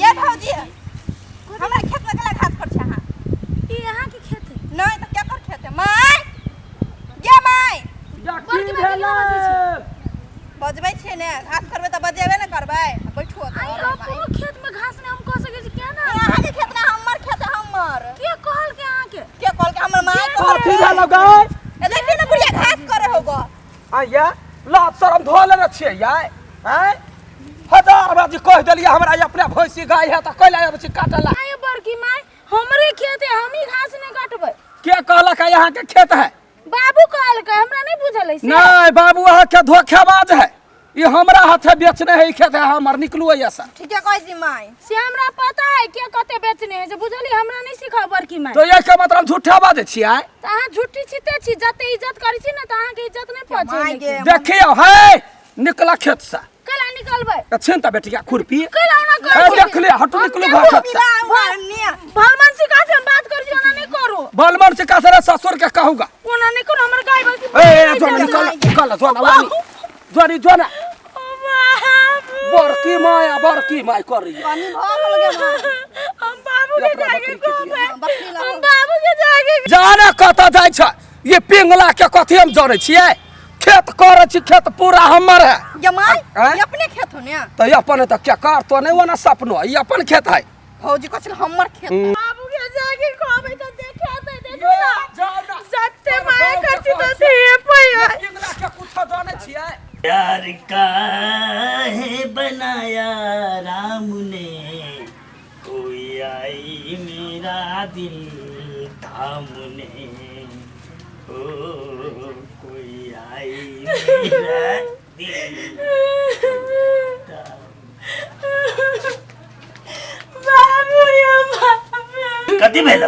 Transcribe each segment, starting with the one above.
ये भौजी, हमरा खेत में केला घास कर छै अहाँ? ई अहाँ के खेत है? नहीं तो केकर खेत है? माय गे माय। या बड़की की माय के भेलै? केना बजै छै? बजबै छियै ने, घास करबै तऽ बजेबे ने करबै। आ बैठू ओतऽ। आई अरे हो, माय। कोनो खेत में घास नहीं हम कह सकै छी केना? अहाँ के खेत ना, हमर खेत है हमर। के कहल के अहाँ के? के कहल के? हमर माय कहल। कथी भेलौ गै? ए देखिए ने, बुढ़िया घास करे होगो। आ या लाज शरम धो लेने छियै याय? आँय, हजार बार जे कहि देलियै हमरा ई अपने भैंसी गाय है तऽ कैला आबै छी काटऽ ला? आई बड़की माय, हमरे खेत है, हम ही घास नहीं काटबै। के कहलक है अहाँके खेत है? बाबू कहलकै, हमरा नहीं बुझल है से। नहीं बाबू, अहाँके धोखेबाज है ई, हमरा हाथे बेचने है ई खेत है हमर। निकलू एहिसँ। ठीके कहै छी माय। से हमरा पता है के कते बेचने है से, बुझलियै? हमरा नहीं सिखाउ बड़की माय। तो एहिके मतलब झूठा बाजै छियै? तऽ अहाँ झूठी छिते छी, जते इज्जत करै छी ने तऽ अहाँके इज्जत नहीं पहुँचे। माय गे। देखियौ है, निकला खेतसँ। कैला निकलबै? छिन तऽ बेटिया खुरपी। कैला ओना ए, करै छी? देख ले, हटू, निकलू घर खेतसँ। भलमन सिखा से हम बात करै छी, ओना नहीं करू। बलमन से का ससुर के कहूगा। ओना नहीं करू, हमर गाय भैंसी। ए जो ना, निकल निकल, जो ना वानी जोनी जो ना। बड़की माया, बड़की माय कर रही है। पानी भऽ गेल गे माय। हम बाबू के अपना जाके बकरी के कहबै। दिया। बकरी लऽ। हम बाबू के जाके जाने कतऽ जाइ छै ये पिंगला के, कथी हम जानै छियै? खेत करै छी, खेत पूरा हमर है। गे माय। आँय? ई अपने खेत हो ने? तऽ ई अपन है तऽ क्या कर तो नहीं ओना सपनो, ई अपन खेत है। भौजी कहै छलै हमर खेत है। बाबू के जाके कहबै तऽ देखेतै, देखू ना, जते माया करছি तते पैया। पिंगला के कुछो जानै छियै? प्यार का है बनाया राम ने, कोई आई मेरा दिल थामने, ओ कोई आई मेरा दिल थामने। बाबू या बाबू। कथी भेल?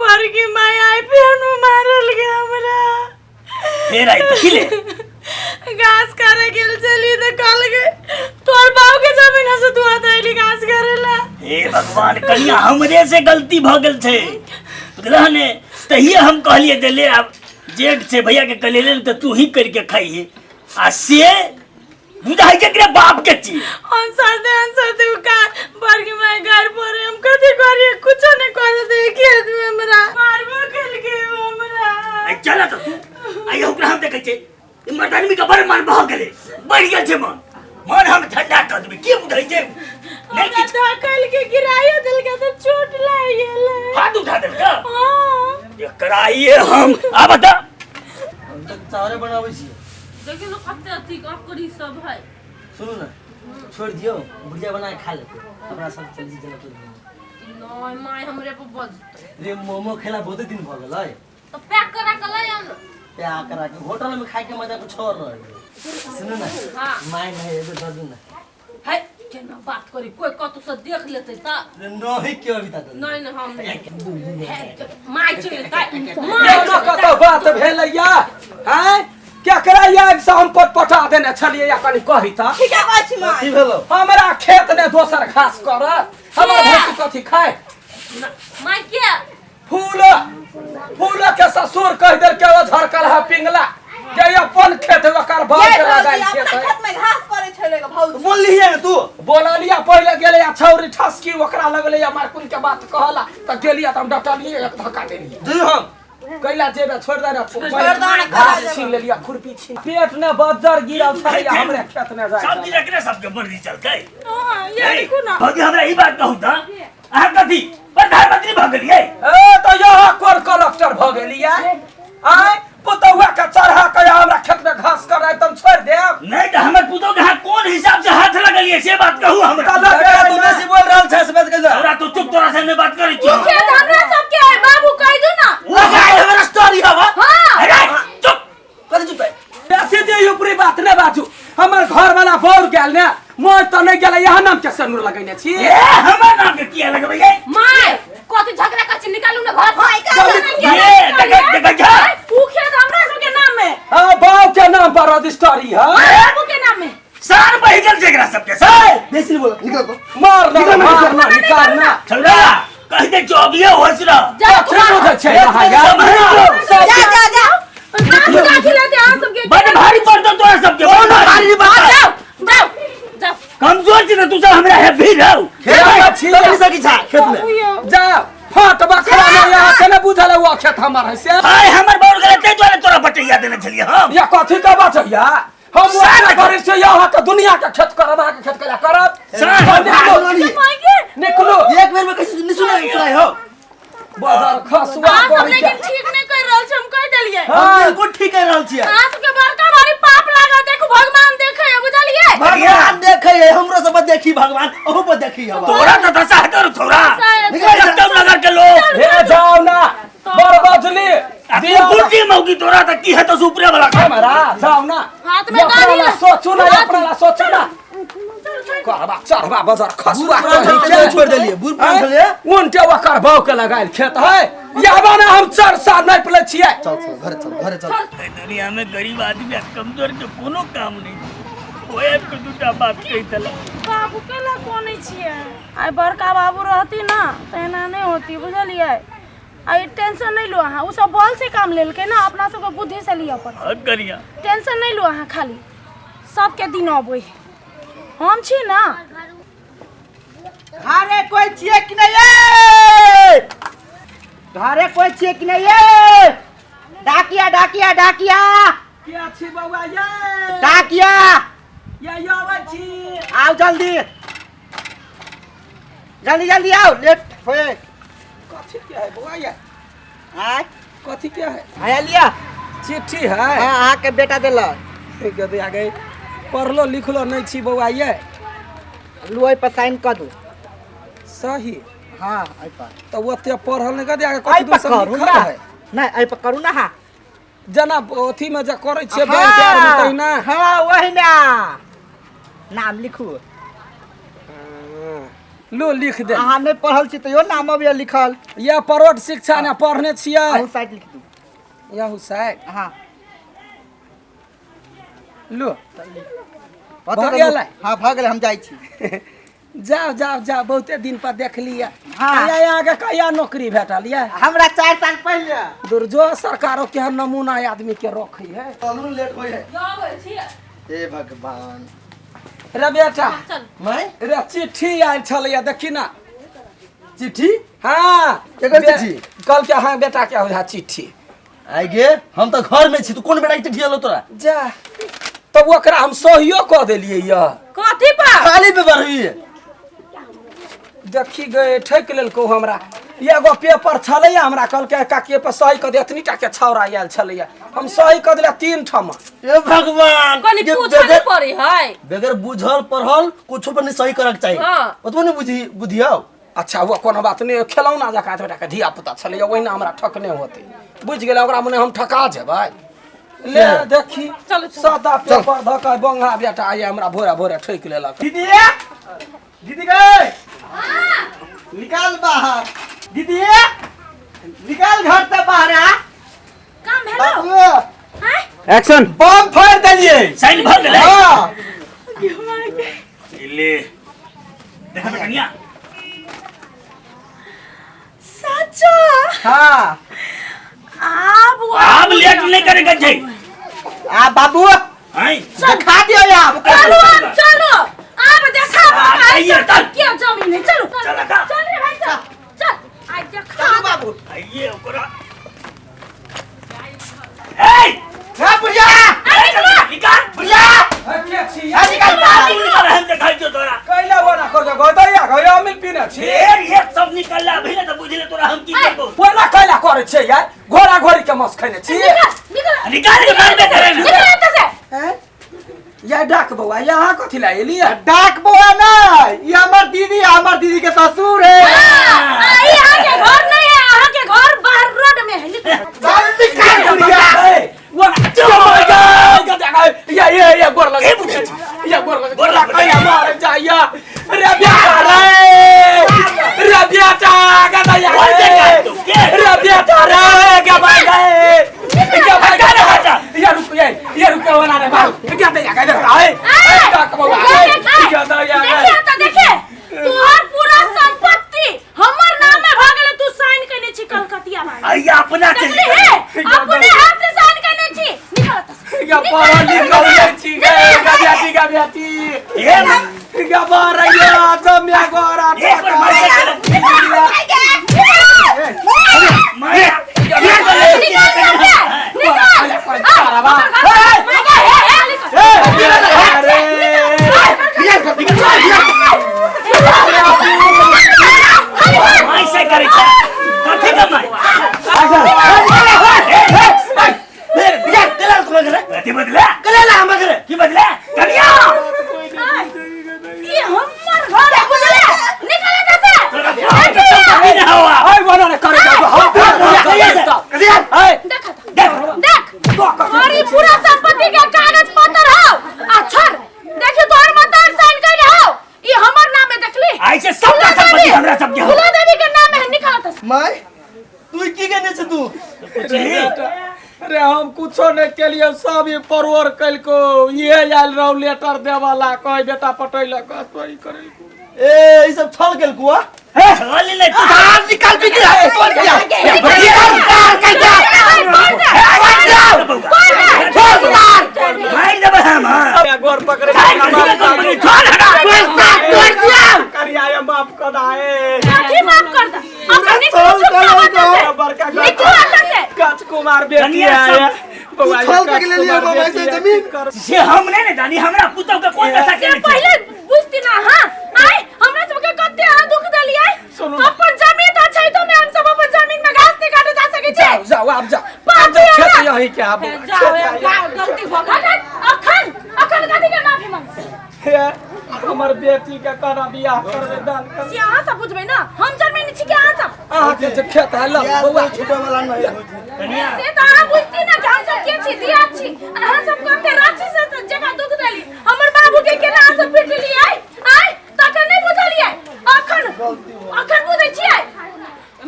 बड़की माय आई फेनु मारल गे हमरा। फेर आई तऽ की ले? घास करे गेल चली तऽ कहल गे तोर बाप के जमीन से तू आइली घास करे ला। हे भगवान, कनिया हमरे से गलती भऽ गेल छै, बुझलह ने? तहिए हम कहलिए जे ले आब जेठ छै, भैया के कहलिए ले ने तऽ तू ही करके खाइहे, आ से बुझाइ छै एकरे बाप के चीज। अनसरते अनसरते उ का बड़की माय घर पर हम कथी करिए? कुछो नहीं करे दे खेत में, हमरा मारबो केलके उ हमरा। आइ चल तऽ तू आइ ओकरा हम देखै छियै। ई मर्दानवी के बड़ मन भऽ गेलै, बढ़ि गेल छै मन। मन हम ठंडा कऽ देबै, के बुझै छै नहि हमरा किछु। धकल के गिराइयो देलके तऽ चोट लागि गेलै। हाथ उठा देलका? हाँ। एकरा ये हम आ बता। हम तऽ चावले बनाबै छियै। देखियौ ने कते अथी अकरी सब है। सुनू ने, छोड़ि दियौ, भुजिया बना के खा लेतै। अपना सब चलि जनकपुर घूमे। नहि माय हमरे पर बजतै। रे, मोमो खेला बहुते दिन भऽ गेलै। तऽ पैक करा के लऽ आउ ने। प्यार करा के होटल में खाए के मजा कुछ और रहे। सुनू ने। हाँ। माय नहीं एगो दऽ दू ने। है केना बात करी, कोई कतौ से देख लेतै तऽ। रे नहीं, क्यों अभी तक? नहि नहि, हम नहि। हे, माय चलि एतै, माय। केना कतऽ बात भेलैया हैं? केकरा आबि से हम पट पटा देने छलियै या कनि कही तऽ। ठीके कहै छी माय। की भेलो? हमरा खेत ने दोसर घास करत, हमर भैंसी कथी खाय? माय के फूल, फूल के ससुर कहि देलकै ओ झरकल है पिंगला जे अपन खेत है ओकर बाप ये के भौजी लगायल अपना खेत है। खेत में घास करे छलै गे भौजी। बोललियै ने तू? बोललिया, पहिले गेलै आ छौरी ठसकी ओकरा लगलै आ मारकुन के बात कहला तऽ गेलिया तऽ हम डटलियै, एक धक्का देलियै। जी हम कैला जेबे? छोड़ दे ने। छोड़ दे ने, घास कैला छीन लेलिया, खुरपी छीन, पेट ने बज्जर गिरल छलैया, हमरे खेत ने जाय। सब दिन एकरे सबके मर्जी चलतै? हाँ, ये देखू ना। भौजी, हमरा ई बात कहू तऽ अहाँ कथी प्रधानमंत्री भऽ गेलियै? ए तऽ यहाँ कोन कलेक्टर भऽ गेलियै? आँय, पुतहुआ के चढ़ा के हमरा खेत में घास कराय तऽ हम छोड़ि देब? नहि तऽ हमर पुतोह के अहाँ कोन हिसाब से हाथ लगलियै, से बात कहू हमरा। तऽ लग काका, तू बेसी बोल रहल छै से बात कहि। तोरा तू चुप, तोरा से नहि बात करै छियौ। खेत हमरा सबके है, बाबू कहि दू ना। लगायल हमर स्टोरी हवा। हाँ। अरे चुप। कथी चुप है? बेसी जे ऊपरी बात नहि बाजू। हमर घर वाला बौर गेल ने, मोर तऽ नहि गेलै। यहाँ नाम के सनूर लगेने छी। ए, हमर नाम के किया लगबैयै? माय कथी झगड़ा करै छी? निकालू ने घर से। जल्दी। ये देखै देखै जा। उ खेत हमरा सबके नाम में। हाँ, बाप के नाम पर रजिस्ट्री है। बाबू के नाम में। सार बहि गेल छै एकरा सबके सर। बेसी नहीं बोल, निकल तो। मार ना, मार ना, निकाल ना। छौड़ा, कहि दे जो अभिये होश रह। जा। कथी बुझै छै अहाँ यार? जा जा जा। नाच का खिलाते अहाँ सबके? बड भारी पड़तौ तोरा सबके, बड भारी। जाओ जाओ जाओ। कमजोर छी त तू सब हमरा हे भीड़ हौ। खेत छी। तब सकी छा खेत में। जा फट बखरा में यहाँ के नहीं बुझल है वो खेत हमर है से। हाय हमर बाउर गेलै ताहि दुआरे तोरा बटैया देने छलियै हम। या कथी के बचैया हम सात ओकरा करै छियै यहाँ के दुनिया के खेत करब, अहाँ के खेत कला करब। सात निकलू निकलू। एक बेर में कैसे नहीं सुनाई सुनाई हो। बाजार खसुआ अहाँ सब करी के। लेकिन ठीक नहीं कर रहल छी, हम कह देलियै। हम बिल्कुल ठीक कर रहल छियै। अहाँ सबके बड़का भारी पाप लागत, देखू भगवान देखे है, बुझलियै? भगवान देखे है, हमरो सब पर देखी भगवान, अहू पर देखी हवा। तोरा तऽ दशा हेतौ रे छौड़ा। निकल जा। एकदम नगर के लोग। हे जाओ ना बड़ बजली आ कुकुर की मौगी तोरा तऽ की हेतौ से ऊपरे वाला खा। हमरा जाओ ना। हाथ में अपना गाड़ी ला ला। सोचू ना, अपना ला सोचू ना। करबा चढ़बा बजार खसुआ बूढ़ पुरान कहीं छलियै, के। छोड़ देलियै, बूढ़ पुरान छलियै। उनटे ओकर भाव के लगायल खेत है याबा ना हम 4 साल नापि लै छियै। चल चल घरे चल घरे चल। एहि दुनिया में गरीब आदमी आ कमजोर के कोनो काम नहीं छै। ओहि आबि के दूटा बात कहि देलक। बाबू केना कोनै छियै? आइ बड़का बाबू रहती ना तऽ एना नहि होती, बुझलियै? आ ई टेंशन नहि लू अहाँ, ओ सब बल से काम लेलकै ना, अपना सबके बुद्धि से लिअ पड़त। हँ कनिया। टेंशन नहि लू अहाँ, खाली सबके दिन अबै है, हम छी ना। घरे कोई छियै कि नहीं ये? घरे कोई छियै कि नहीं ये? डाकिया डाकिया डाकिया। के छी बौआ ये? डाकिया। ये ये आबै छी। आओ जल्दी जल्दी जल्दी आओ, लेट होए। कथी के है बौआ ये? आय कथी के है? आया लिया चिट्ठी है। हाँ, अहाँ के बेटा देलक। ठीक है, आ गई। पढ़लो लिखलो नहीं छी बौआ ये। लू एहि पर साइन कऽ दू। सही। हाँ एहि पर। तऽ ओते पढ़ल नहीं कथी आगे एहि कथी पर सब करू लिखल ना। है? नहीं एहि पर करू ना। हाँ जेना अथी में जे करै छियै बैंक आर में तहिना। हाँ वही ना, नाम लिखू। लो लिख दे। अहाँ नहीं पढ़ल छी तैयो नाम अबैया लिखल। या परोठ शिक्षा ने पढ़ने छियै। अहूँ साइड लिख दू। Yahoo side. हाँ लो भऽ भऽ गेलै? हाँ भऽ गेलै, हम जाइ छी। जाओ जाओ जाओ, बहुते दिन पर देख लिया। हाँ। या अहाँके कहिया नौकरी भेटल या? हमरा 4 साल पहिले। दुर्जो सरकारो के नमूना आदमी के रखै है। चलू लेट होय है। हे भगवान। रे बेटा मैं रे चिट्ठी आयल छलैया, देखी ना। चिट्ठी? हाँ। केकर चिट्ठी? कल के हाँ बेटा के है चिट्ठी। आइ गे हम तऽ घर में छी, तू कोन बेटा के चिट्ठी आलो तोरा? जा तब ओकरा हम सहियो कऽ देलियै या। कथी पर? खाली पेपर हुई। देखी गए ठकि लेलकौ हमरा। एगो पेपर छलैया हमरा, कहलकै काकी पर सही कऽ दे, एतनी टा के छौड़ा आयल छलैया, हम सही कऽ देलियै 3 ठाम। हे भगवान, कनी ये पूछऽ बगैर पड़ै है। बगैर बुझल पढ़ल कुछो पर नहीं सही करक चाही। हाँ। ओतबो नहीं बुझी बुधियाओ। अच्छा वो कोनो बात नहीं, खेलौना जकाँ एतबे टाके धिया पुता छलैया, ओहिना हमरा ठकने होतै, बुझि गेलै ओकरा मने हम ठका जेबै। ले देखी चलू, चलू। सादा पेपर धऽ कऽ बंगा बेटा आइ हमरा भोरे भोरे ठकि लेलक। दीदी दीदी गए निकाल बाहर, दीदी निकाल घर से बाहर आ। काम भेलो? बाबू आँय? एक्शन। बम फोड़ देलिए। साइन भऽ गेलै। हाँ। ले देखा तऽ कनिया। सच्चा? हाँ। आब आब लेट नहीं करे के छै। आ बाबू आय देखा दियो आब। चलो आब चलो आब देखा। आ, आइए, चल। क्या जमीन है, चलो चल, लगा। चल रे भाई चल चल आज देखा। चलू बाबू। आइए ओकरा। ए हे बुढ़िया निकाल बुढ़िया के छी? हे निकाल बाहर। निकाल, हम देखाइ छियौ तोरा। कैला वाला कर दे गदैया गया मिल पीने छी। ढेर ये सब निकलला अभी ने तऽ बुझले तोरा हम की करबौ। ओना कैला करै छै यार, घोड़ा घोड़ी के मस खैने छी। निकल निकल निकाल के मारबे करे ने। निकल एतऽ से। हैं? या डाक बौआ यहाँ कथी ला एलियै? डाक बौआ नहीं, ये हमर दीदी, हमर दीदी के ससुर है। हाँ, ई अहाँके घर नहीं है, अहाँके घर बाहर रोड में है। निकल। चल निकाल बुढ़िया। या या या गोर लगे या गोर लगे गोर लगे। या मार जाया रे बेटा रे रे बेटा गदैया बोल दे का तू, के? रे बेटा रे गबाई गए गबाई गए या रुक ये रुक वाला रे भाई गदैया गदैया ए डाक बौआ गदैया देखिए तो देखिए, तोहर पूरा संपत्ति हमर नाम में भ गेलै, तू साइन केने छी कलकतिया भाई। आइया अपना देखली चलि हे, अपने हाथ से साइन केने छी। निकल एतऽ से। या पढ़ल लिखल नहीं छी गे गबियाती गबियाती। हे क्या बार आइया जम्या गोरा एक बार मार के मार निकाल माय से करे छै कथी के माय कथी बदला की बदला कनिया ई हमर घर है बुझले निकाल एतऽ से तोरा बाप के संपत्ति ना हुआ ओए बना ने करे हां देख देख देख तोरी पूरा संपत्ति के कागज पत्र हौ आ छोड़ देखी तोहर मतार साइन कइले हौ ई हमर नाम है देखली आई से सबटा संपत्ति हमरा सबके हो फुला देवी के नाम है निकाल एतऽ से। माय तू की कहने छे तू अरे हम कुछो नहीं केलिए सब ई परवर कलको ये आयल रहो लेटर देवाला कह बेटा पटैलक सही करलको ए ई सब छल गेल कुआ चल ले तू तार निकाल बिक्री है तोड़ दिया निकाल कर दिया मार देबै हम हां गोर पकड़े छोड़ हटा तोड़ दिया करिया माफ कर दाए कथी माफ कर दे अखन निकलू छल चुपचाप गेल एतऽ से बड़का निकलू एतऽ से कच कुमार बेटी कनिया है सब- तू छल के ले लिया बाबा से जमीन से हम नहीं ने जानी हमरा पुतौ के कोन दशा से केने छै पहिले बुझती ना हां आय हमरा सबके कते अहाँ दुख देलियै सुनू ना। अपन जमीन तऽ छै तो में हम सब अपन जमीन में घास नहीं काटे जा सकै छी जाओ जाओ आप जाओ बाप आप जाओ रे, खेत हमरा। यहीं के आबो जाओ गलती भऽ गेल अखन अखन अखन कथी के माफी मांग हे हमर बेटी के करा बियाह करबे दान कर से अहाँ सब बुझबै ना हम जमीन छी के अहाँ सब अहाँ के जे खेत है ल बौआ छूटे वाला नहीं है कनिया से तऽ अहाँ बुझती ना कि हम सब के छी दिया छी अहाँ सब कते राशि से से जगह दुख देली हमर बाबू के केना अहाँ सब पिटलियै आय तखन नहि बुझलियै अखन अखन बुझै छियै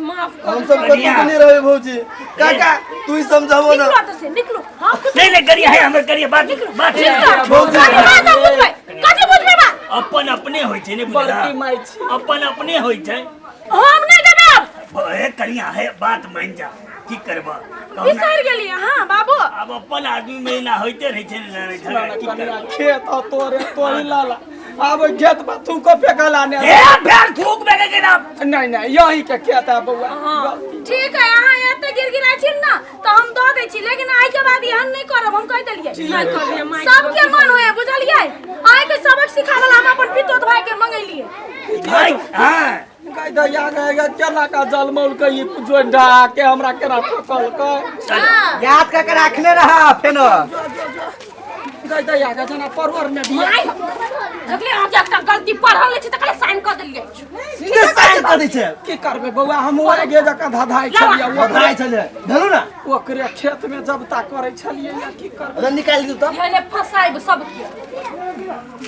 माफ हम सब कतौ नहीं रहे भौजी काका तू ही समझाबो ना निकलो एतऽ से निकलो हम कुछ नहीं नहीं करिया है हमर करिया बात बात भौजी कथी बात हम बुझबै कथी बुझबै बात अपन अपने होइ छै ने बुझला बड़की माय छी अपन अपने होइ छै हम नहि देबै आब हे कनिया हे बात मान जा की करबा कहू ना। बिसरि गेलियै हाँ बाबू आब अपन आदमी में एना होइते रहै छै ने लड़ाइ झगड़ा की कनिया करबा खेत ह तोरे तोरी लाला आब ओहि खेत पर थूको फेकला ने ए फेर थूक में के ना नहीं नहीं यही के खेत है बौआ ठीक है अहाँ एते गिड़गिड़ाइ छी ना तऽ हम दऽ दै छी लेकिन आइ के बाद एहन नहि करब हम कहि देलियै नहि करियै माय सबके मन होए बुझलियै अहाँके सबक सिखावला हम अपन पितोत भाई के मंगेलियै भाई हां गाय दैया गाय गाय केना का जलमौल के ई जोड़ा के हमरा केना ठकल के याद कर के रखने रहा फेनो गाय दैया के जना परवर में बिया माय देखले अहाँ के एकटा गलती पढ़ल नहि छी तकरे साइन कऽ देलियै सीधे साइन कर दै छै की करबै बौआ हम आगे जकाँ धधाइ छलियै बधाई छलै धरू ना ओकरे खेत में जबता करै छलियै या की करबै निकाल दियौ तब एहने फसाइब सबके।